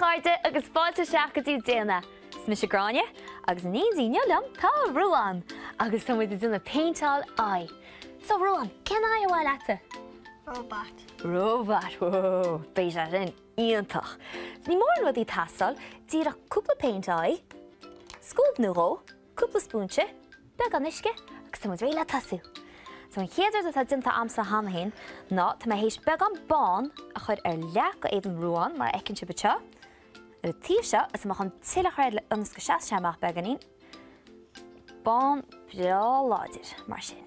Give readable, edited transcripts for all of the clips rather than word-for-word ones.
chairde agus fáilte isteach go dtí Déan É! Is mise Gráinne agus in éindí inniu liom tá Ruán agus tá muid ag déanamh péinteáil aghaidh. So Ruán, cén aghaidh ar mhaith leatsa? Robot. Robot, whoa, beidh sé sin iontach. Ní mórán rudaí ag teastáil, díreach cúpla péint aghaidh, scuab nó dhó, cúpla spúinse, beagán uisce agus tá muid réidh le tosú. So an chéad rud atá déanta a'msa cheana féin ná tá mé théis beagán bán a chur ar leath go éadan Ruán mar a fheiceann sibh anseo ar an taobh seo agus tá mé chun tuilleadh a chur air ionas go seasfaidh sé amach beagáinín. Bán breá láidir mar sin.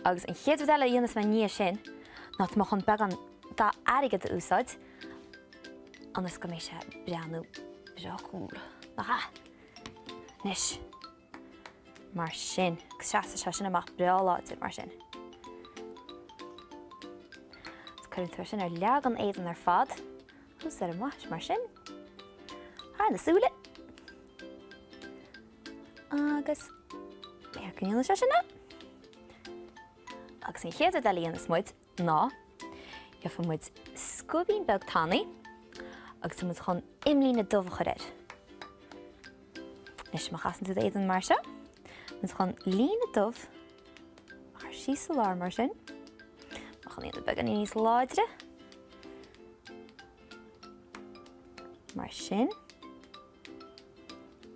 Agus an chéad rud eile a dhéanfas mé i ndiaidh sin ná tá mé chun beagán dath airgead a úsáid ionas go mbeidh sé ag breathnú breá cool. Nach ea? Anois, mar sin, agus seasfaidh sé sin amach breá láidir mar sin. Agus cuireann tú é sin ar leath den éadan ar fad, thuas ar an mbais mar sin, thar na súile. Agus féach go ndéanann sé sin é. Agus an chéad rud eile a dhéanfas muid ná gheobhaidh muid scuaibín beag tanaí agus tá muid chun imlíne dubh a chur air. Anois má chasann tú d'éadan mar seo, muid chun líne dubh a chur síos sa lár mar sin. Má chun líne beagáinín níos láidre. Mar sin.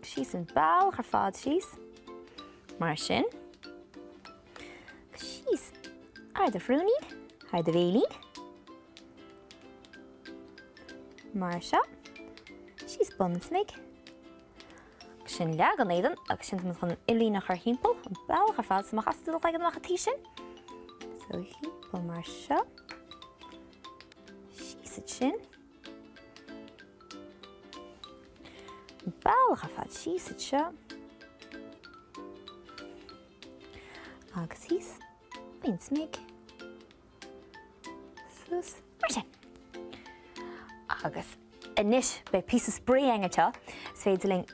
Síos an bealach ar fad síos, mar sin. Síos ar do shrúinín, ar do bhéilín. Mar seo. Síos bun an smig. Sin leath den éadan agus sin chun an imlíne a chur thimpeall an bealach ar fad, so má chasann tú do chloigeann amach an taobh sin. So thimpeall mar seo. Síos ansin. Bealach ar fad síos anseo. Agus thíos, faoin smig. Suas, mar sin. Agus anois beidh píosa spraoi againn anseo. Is féidir linn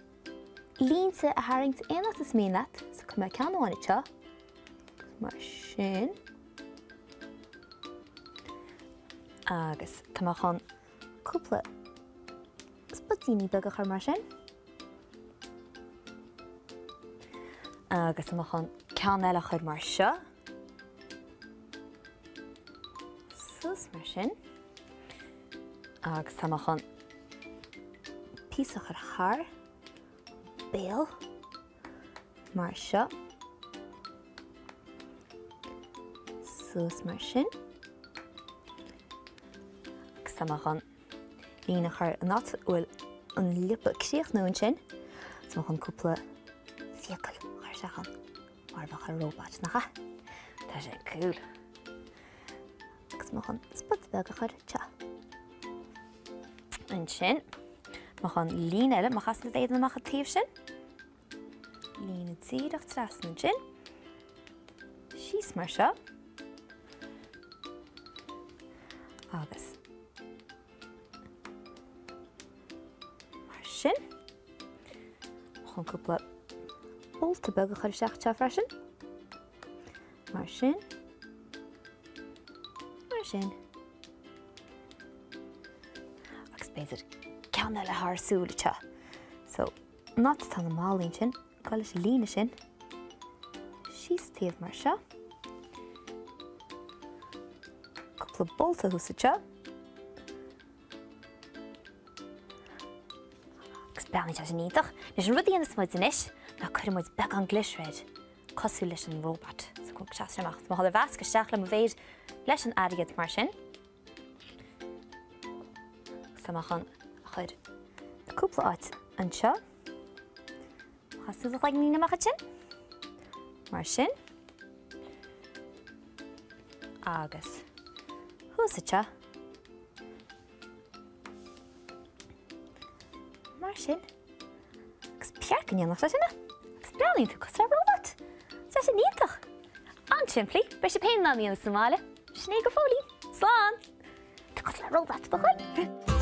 línte a tharraingt aon áit is mian leat. So cuirfidh mé ceann amháin anseo. Mar sin. Agus tá mé chun cúpla spotíní beaga a chur mar sin. Agus tá mé chun ceann eile a chur mar seo. Suas mar sin. Agus tá mé chun píosa a chur thar béal. mar seo, suas mar sin, agus tá mé chun líne a chur an áit a bhfuil an liopa ag críochnú ansin, tá mé chun cúpla fiacail a chur isteach ann, mar a bheadh ar róbat, nach ea? Tá sé cool. Agus tá mé chun spota beag a chur anseo. Ansin, tá mé chun líne eile, má chasann tú d'éadan amach an taobh sin, líne díreach trasna ansin, síos mar seo, agus mar sin, chun cúpla bolta beag a chur isteach anseo freisin, mar sin, mar sin. Agus b'fhéidir ceann eile thar súil anseo. So, an áit atá na malaí ansin, gabh leis an líne sin, síos taobh mar seo. Cúpla bolta thuas anseo. Agus breathnaíonn sé sin iontach. Anois an rud a dhéanfas muid anois ná cuirfidh muid beagán glitter air. cosúil leis an róbat. So go seasfaidh sé amach. Tá mé chun a mheascadh isteach le mo mhéir leis an airgead mar sin. Agus tá mé chun a chur i cúpla áit anseo. Chas tú do chloiginnín amach ansin. Mar sin. Agus thuas anseo. Mar sin. Agus féach go ndéanfadh sé sin é. Agus breathnaíonn tú cosúil le róbat. Tá sé sin iontach! An-simplí, beidh sibh féin in ann a dhéanamh sa mbaile. Sin é go fóillín. Slán! Tá cosúil le róbat, ba chóir.